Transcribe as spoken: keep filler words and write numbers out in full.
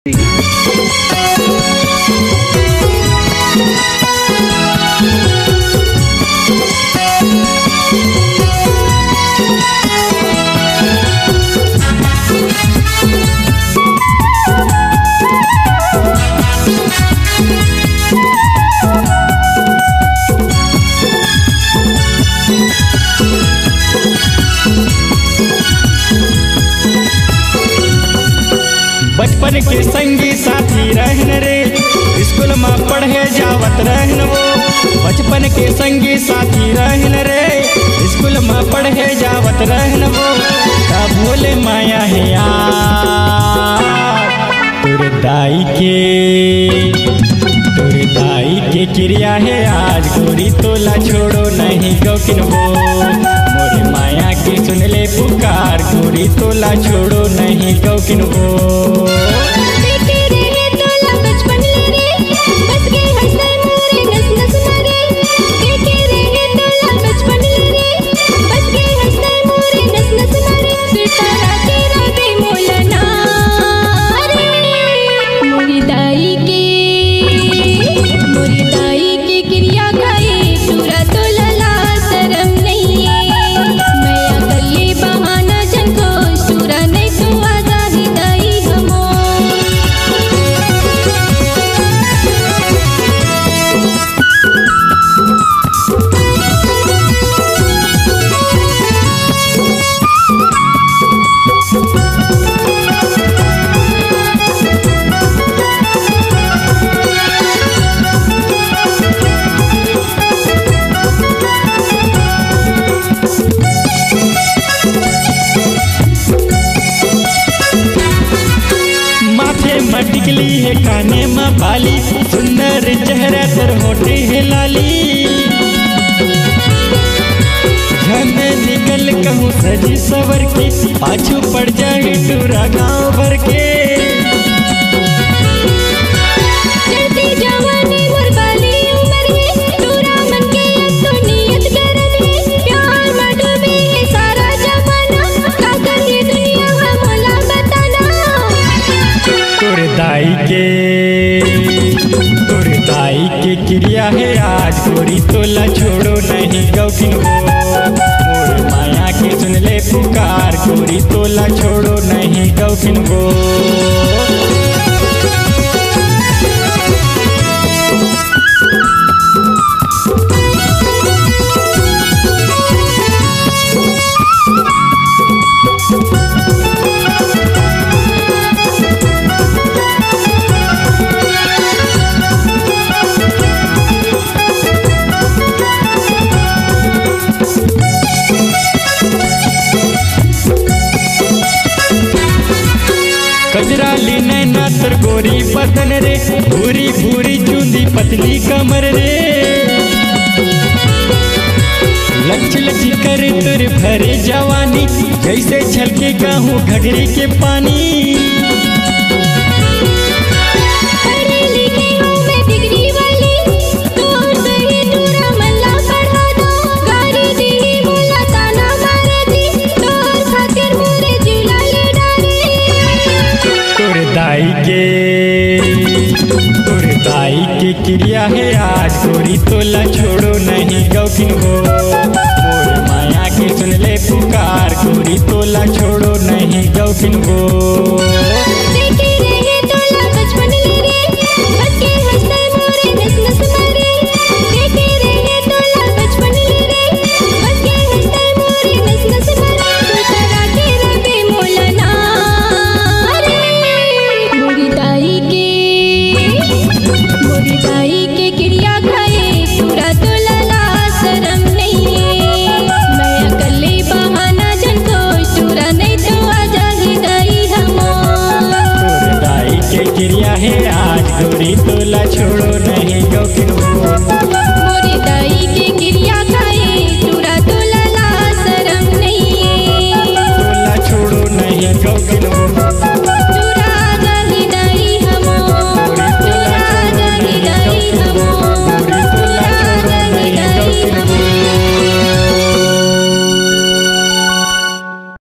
बचपन के संगी साथी रहन रे, स्कूल में पढ़े जावत रहन वो। बचपन के संगी साथी रहन रे, स्कूल में पढ़े जावत रहन वो। का भोले माया हे यार, तोर दाई के, तोर दाई के किरिया हे आज गोरी, तोला छोड़ो नहीं गौकिन वो। मोरे माया के सुन ले पुकार गोरी, तोला छोड़ो नहीं गौकिन वो। देखे रहे तोला बचपन ले रे, बस गए हंसते मोरे नस नस मारे। देखे रहे तोला बचपन ले रे, बस गए हंसते मोरे नस नस मारे। सितारा तेरा दे मोलना रे, मोरी दाई के, मोरी दाई के किरिया खाए, टूरा तोला लाज शरम नहीं है। मैं अकल्ले बहाना जन खोज, टूरा नहीं तो आजा ही दाई हमो। माथे म टिकली हे, काने म बाली, सुंदर चेहरा तोर होठे हे लाली। झन निकल कहूँ सजी सवर के, पाछू पड़ जाही टूरा गाँव भर के। चढ़ती जवानी मोर बाली उमर हे, टूरा मन के अब तो नियत गरम हे। प्यार म डूबे हे सारा जमाना, का करही दुनिया ह मोला बताना। तोर दाई के, तोर दाई के किरिया हे आज गोरी, तोला छोड़ो नहीं गौकिन वो। मोर माया के सुन ले पुकार गोरी, तोला छोड़ो नहीं गौकिन वो। कजराली नैना तोर गोरी बदन रे, भूरी भूरी चुंदी पतली कमर रे। लच लच करे तोर भरे जवानी, जैसे छलके कहूँ घघरी के पानी। पढ़े लिखे हूँ मैं डिग्री वाली, तोर सही टूरा मन ला पढ़ा दो। गारी दी मोला ताना मारे जी, तोर खातिर मोरे जिला ले डारे। तोर दाई के, तोर दाई के किरिया हे आज गोरी, तोला छोड़ो नहीं गौकिन वो। मोर माया के सुन ले पुकार गोरी, तोला छोड़ो नहीं गौकिन वो। देखे रहे तोला बचपन ले रे, बस के हंसते मोरे नस नस मारे। देखे रहे तोला बचपन ले रे, बस के हंसते मोरे नस नस मारे। तू तरा के रबे मोलना रे, मोरी दाई के, मोरी दाई के किरिया खाए, टूरा तोला लाज शरम नहीं है। मैं अकल्ले बहाना जन खोज, टूरा नहीं तो आ जाही दाई हमो। तोर दाई के किरिया हे आज गोरी, तोला छोड़ो नहीं।